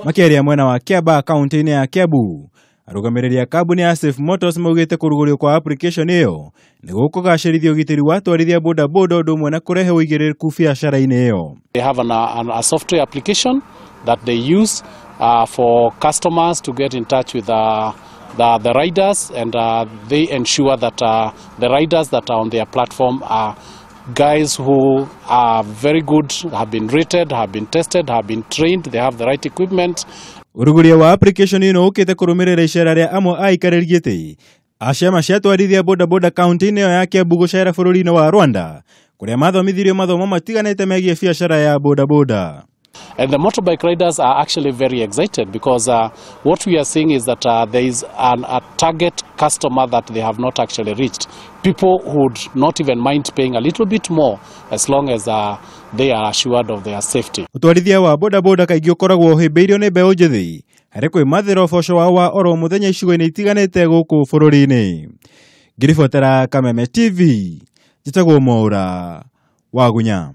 Makĩaria mwena wa Kiambaa kaunti-inĩ ya Kiambu, arũgamĩrĩri a kambuni ya Safe Motors maugĩte kũrugũrio kwa application ĩyo nĩ gũkũgacĩrithia ũgitĩri wa atwarithia bodaboda ũndũ ũmwe na kũrehe ũigĩrĩrĩku biacara-inĩ ĩyo. They have a software application that they use for customers to get in touch with the riders, and they ensure that the riders that are on their platform are guys who are very good, have been rated, have been tested, have been trained, they have the right equipment. Ũrugũria wa application ĩno ũkĩte kũrũmĩrĩra icera rĩa amwe a aikarĩri gĩtĩ a ciama cia atwarithia bodaboda kaunti-inĩ ĩyo ya Kiambu gũcera bũrũri-inĩ wa Rwanda kũrĩa mathomithirio mathomo matiganĩte megiĩ biacara ya bodaboda. And the motorbike riders are actually very excited because what we are seeing is that there is a target customer that they have not actually reached. People who would not even mind paying a little bit more as long as they are assured of their safety. Ũtwarithia wa bodaboda kaingĩ ũkoragwo ũhĩmbĩirio nĩ mbeũ njĩthĩ harĩ kwĩmathĩra ũboco wao wa oro mũthenya icigo-inĩ itiganĩte gũkũ bũrũri-inĩ. Ngĩribotera Kameme TV, njĩtagwo Mwaũra Wagunya.